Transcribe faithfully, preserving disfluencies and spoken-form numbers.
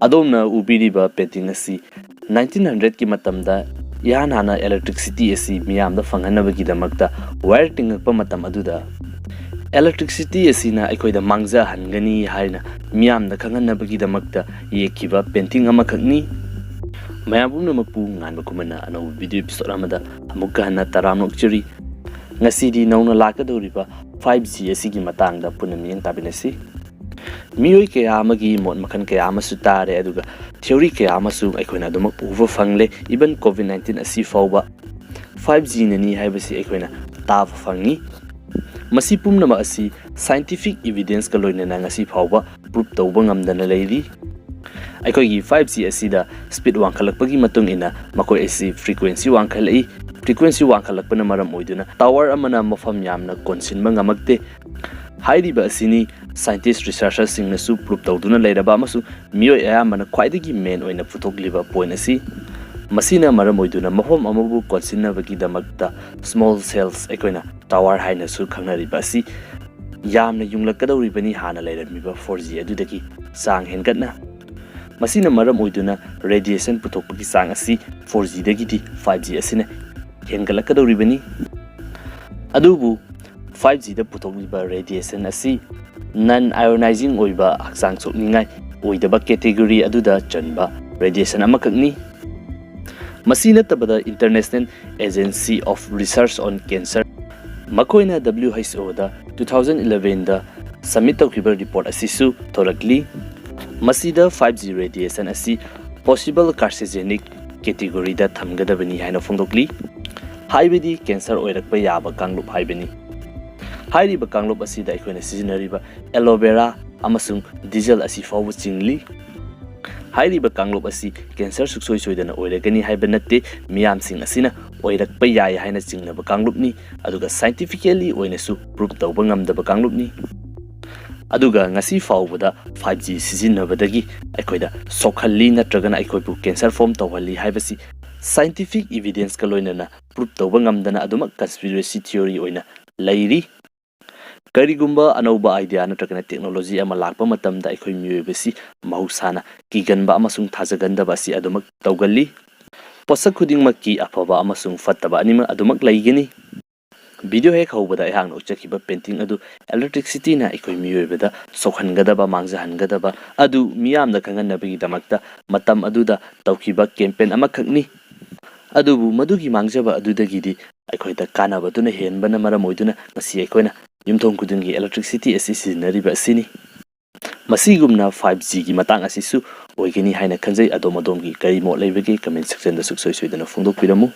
ꯑꯗꯣꯝꯅ ꯎꯕꯤꯔꯤꯕ painting ꯑꯁꯤ nineteen hundred ꯀꯤ ꯃꯇꯝꯗ ꯏꯍꯥꯟ ꯍꯥꯟꯅ electricity ꯑꯁꯤ ꯃꯤꯌꯥꯝꯗ ꯐꯪꯍꯟꯅꯕꯒꯤꯗꯃꯛꯇ wire ꯇꯤꯡꯉꯛꯄ ꯃꯇꯝ ꯑꯗꯨꯗ electricity ꯑꯁꯤꯅ ꯑꯩꯈꯣꯏꯗ ꯃꯥꯡꯖꯍꯟꯒꯅꯤ ꯍꯥꯏꯅ ꯃꯤꯌꯥꯝꯗ ꯈꯪꯍꯟꯅꯕꯒꯤꯗꯃꯛꯇ ꯌꯦꯛꯈꯤꯕ painting ꯑꯃꯈꯛꯅꯤ꯫ ꯃꯌꯥꯝ ꯄꯨꯝꯅꯃꯛꯄꯨ ꯉꯥꯟꯕ ꯈꯨꯃꯟꯅ ꯑꯅꯧꯕ video episode ꯑꯃꯗ ꯑꯃꯨꯛꯀ ꯍꯟꯅ ꯇꯔꯥꯝꯅ ꯑꯣꯛꯆꯔꯤ꯫ ꯉꯁꯤꯗꯤ ꯅꯧꯅ ꯂꯥꯛꯀꯗꯧꯔꯤꯕ five G ꯑꯁꯤꯒꯤ ꯃꯇꯥꯡꯗ ꯄꯨꯟꯅ ꯃꯤꯠꯌꯦꯡ ꯇꯥꯃꯤꯟꯅꯁꯤ꯫ ꯃꯤꯑꯣꯏ ꯀꯌꯥ ꯑꯃꯒꯤ ꯃꯣꯠ ꯃꯈꯜ ꯀꯌꯥ ꯑꯃꯁꯨ ꯇꯥꯔꯦ, ꯑꯗꯨꯒ theory ꯀꯌꯥ ꯑꯃꯁꯨ ꯑꯩꯈꯣꯏꯅ ꯑꯗꯨꯃꯛ ꯎꯕ ꯐꯪꯂꯦ꯫ Even COVID nineteen ꯑꯁꯤ ꯐꯥꯎꯕ five G ꯅꯅꯤ ꯍꯥꯏꯕꯁꯤ ꯑꯩꯈꯣꯏꯅ ꯇꯥꯕ ꯐꯪꯉꯤ꯫ ꯃꯁꯤ ꯄꯨꯝꯅꯃꯛ ꯑꯁꯤ scientific evidence ꯀ ꯂꯣꯏꯅꯅ ꯉꯁꯤ ꯐꯥꯎꯕ prove ꯇꯧꯕ ꯉꯝꯗꯅ ꯂꯩꯔꯤ꯫ ꯑꯩꯈꯣꯏꯒꯤ five G ꯑꯁꯤꯗ speed ꯋꯥꯡꯈꯠꯂꯛꯄꯒꯤ ꯃꯇꯨꯡ ꯏꯟꯅ ꯃꯈꯣꯏ ꯑꯁꯤ frequency ꯋꯥꯡꯈꯠꯂꯛꯏ꯫ Frequency ꯋꯥꯡꯈꯠꯂꯛꯄꯅ ꯃꯔꯝ ꯑꯣꯏꯗꯨꯅ tower ꯑꯃꯅ ꯃꯐꯝ ꯌꯥꯝꯅ ꯀꯣꯟꯁꯤꯟꯕ ꯉꯝꯃꯛꯇꯦ꯫ ꯍꯥꯏꯔꯤꯕ ꯑꯁꯤꯅꯤ scientist researcher ꯁꯤꯡꯅꯁꯨ prove ꯇꯧꯗꯨꯅ ꯂꯩꯔꯕ ꯑꯃꯁꯨꯡ ꯃꯤꯑꯣꯏ ꯑꯌꯥꯝꯕꯅ ꯈ꯭ꯋꯥꯏꯗꯒꯤ main ꯑꯣꯏꯅ ꯄꯨꯊꯣꯛꯂꯤꯕ point ꯑꯁꯤ꯫ ꯃꯁꯤꯅ ꯃꯔꯝ ꯑꯣꯏꯗꯨꯅ ꯃꯐꯝ ꯑꯃꯕꯨ ꯀꯣꯟꯁꯤꯟꯅꯕꯒꯤꯗꯃꯛꯇ small cells, ꯑꯩꯈꯣꯏꯅ tower ꯍꯥꯏꯅꯁꯨ ꯈꯪꯅꯔꯤꯕ ꯑꯁꯤ, ꯌꯥꯝꯅ ꯌꯨꯡꯂꯛꯀꯗꯧꯔꯤꯕꯅꯤ ꯍꯥꯟꯅ ꯂꯩꯔꯝꯃꯤꯕ four G ꯑꯗꯨꯗꯒꯤ ꯆꯥꯡ ꯍꯦꯟꯒꯠꯅ꯫ ꯃꯁꯤꯅ ꯃꯔꯝ ꯑꯣꯏꯗꯨꯅ radiation ꯄꯨꯊꯣꯛꯄꯒꯤ ꯆꯥꯡ ꯑꯁꯤ four G ꯗꯒꯤꯗꯤ five G ꯑꯁꯤꯅ ꯍꯦꯟꯒꯠꯂꯛꯀꯗꯧꯔꯤꯕꯅꯤ꯫ ꯑꯗꯨꯕꯨ five G ꯗ ꯄꯨꯊꯣꯛꯂꯤꯕ radiation ꯑꯁꯤ non ionizing ꯑꯣꯏꯕ, ꯍꯛꯆꯥꯡ ꯁꯣꯛꯅꯤꯡꯉꯥꯏ ꯑꯣꯏꯗꯕ category ꯑꯗꯨꯗ ꯆꯟꯕ radiation ꯑꯃꯈꯛꯅꯤ꯫ ꯃꯁꯤ ꯅꯠꯇꯕꯗ International Agency of Research on Cancer, ꯃꯈꯣꯏꯅ W H O ꯗ two thousand eleven ꯗ submit ꯇꯧꯈꯤꯕ report ꯑꯁꯤꯁꯨ ꯊꯣꯔꯛꯂꯤ꯫ ꯃꯁꯤꯗ five G radiation ꯑꯁꯤ possible carcinogenic category ꯗ ꯊꯝꯒꯗꯕꯅꯤ ꯍꯥꯏꯅ ꯐꯣꯡꯗꯣꯛꯂꯤ꯫ ꯍꯥꯏꯕꯗꯤ cancer ꯑꯣꯏꯔꯛꯄ ꯌꯥꯕ ꯀꯥꯡꯂꯨꯞ ꯍꯥꯏꯕꯅꯤ꯫ ꯍꯥꯏꯔꯤꯕ ꯀꯥꯡꯂꯨꯞ ꯑꯁꯤꯗ ꯑꯩꯈꯣꯏꯅ ꯁꯤꯖꯤꯟꯅꯔꯤꯕ aloe vera ꯑꯃꯁꯨꯡ diesel ꯑꯁꯤ ꯐꯥꯎꯕ ꯆꯤꯡꯂꯤ꯫ ꯍꯥꯏꯔꯤꯕ ꯀꯥꯡꯂꯨꯞ ꯑꯁꯤ cancer ꯁꯨꯡꯁꯣꯏ ꯁꯣꯏꯗꯅ ꯑꯣꯏꯔꯒꯅꯤ ꯍꯥꯏꯕ ꯅꯠꯇꯦ, ꯃꯤꯌꯥꯝꯁꯤꯡ ꯑꯁꯤꯅ ꯑꯣꯏꯔꯛꯄ ꯌꯥꯏ ꯍꯥꯏꯅ ꯆꯤꯡꯅꯕ ꯀꯥꯡꯂꯨꯞꯅꯤ, ꯑꯗꯨꯒ scientifically ꯑꯣꯏꯅꯁꯨ prove ꯇꯧꯕ ꯉꯝꯗꯕ ꯀꯥꯡꯂꯨꯞꯅꯤ꯫ ꯑꯗꯨꯒ ꯉꯁꯤ ꯐꯥꯎꯕꯗ five G ꯁꯤꯖꯤꯟꯅꯕꯗꯒꯤ ꯑꯩꯈꯣꯏꯗ ꯁꯣꯛꯍꯜꯂꯤ ꯅꯠꯇ꯭ꯔꯒꯅ ꯑꯩꯈꯣꯏꯕꯨ cancer form ꯇꯧꯍꯜꯂꯤ ꯍꯥꯏꯕꯁꯤ scientific evidence ꯀ ꯂꯣꯏꯅꯅ prove ꯇꯧꯕ ꯉꯝꯗꯅ ꯑꯗꯨꯃꯛ conspiracy theory ꯑꯣꯏꯅ ꯂꯩꯔꯤ꯫ ꯀꯔꯤꯒꯨꯝꯕ ꯑꯅꯧꯕ idea ꯅꯠꯇ꯭ꯔꯒꯅ technology ꯑꯃ ꯂꯥꯛꯄ ꯃꯇꯝꯗ ꯑꯩꯈꯣꯏ ꯃꯤꯑꯣꯏꯕꯁꯤ ꯃꯍꯧꯁꯥꯅ ꯀꯤꯒꯟꯕ ꯑꯃꯁꯨꯡ ꯊꯥꯖꯒꯟꯗꯕ ꯑꯁꯤ ꯑꯗꯨꯃꯛ ꯇꯧꯒꯜꯂꯤ꯫ ꯄꯣꯠꯁꯛ ꯈꯨꯗꯤꯡꯃꯛꯀꯤ ꯑꯐꯕ ꯑꯃꯁꯨꯡ ꯐꯠꯇꯕ ꯑꯅꯤꯃꯛ ꯑꯗꯨꯃꯛ ꯂꯩꯒꯅꯤ꯫ Video ꯍꯦꯛ ꯍꯧꯕꯗ ꯑꯩꯍꯥꯛꯅ ꯎꯠꯆꯈꯤꯕ painting ꯑꯗꯨ electricity ꯅ ꯑꯩꯈꯣꯏ ꯃꯤꯑꯣꯏꯕꯗ ꯁꯣꯛꯍꯟꯒꯗꯕ, ꯃꯥꯡꯖꯍꯟꯒꯗꯕ ꯑꯗꯨ ꯃꯤꯌꯥꯝꯅ ꯈꯪꯍꯟꯅꯕꯒꯤꯗꯃꯛꯇ ꯃꯇꯝ ꯑꯗꯨꯗ ꯇꯧꯈꯤꯕ campaign ꯑꯃꯈꯛꯅꯤ꯫ ꯑꯗꯨꯕꯨ ꯃꯗꯨꯒꯤ ꯃꯥꯡꯖꯕ ꯑꯗꯨꯗꯒꯤꯗꯤ ꯑꯩꯈꯣꯏꯗ ꯀꯥꯟꯅꯕꯗꯨꯅ ꯍꯦꯟꯕꯅ ꯃꯔꯝ ꯑꯣꯏꯗꯨꯅ ꯉꯁꯤ ꯑꯩꯈꯣꯏꯅ ꯌꯨꯝꯊꯣꯡ ꯈꯨꯗꯤꯡꯒꯤ electricity ꯑꯁꯤ ꯁꯤꯖꯤꯟꯅꯔꯤꯕ ꯑꯁꯤꯅꯤ꯫ ꯃꯁꯤꯒꯨꯝꯅ five G ꯒꯤ ꯃꯇꯥꯡ ꯑꯁꯤꯁꯨ ꯑꯣꯏꯒꯅꯤ ꯍꯥꯏꯅ ꯈꯟꯖꯩ꯫ ꯑꯗꯣꯝ ꯑꯗꯣꯝꯒꯤ ꯀꯔꯤ ꯃꯣꯠ ꯂꯩꯕꯒꯦ? Comment section ꯗ ꯁꯨꯡꯁꯣꯏ ꯁꯣꯏꯗꯅ ꯐꯣꯡꯗꯣꯛꯄꯤꯔꯝꯃꯨ꯫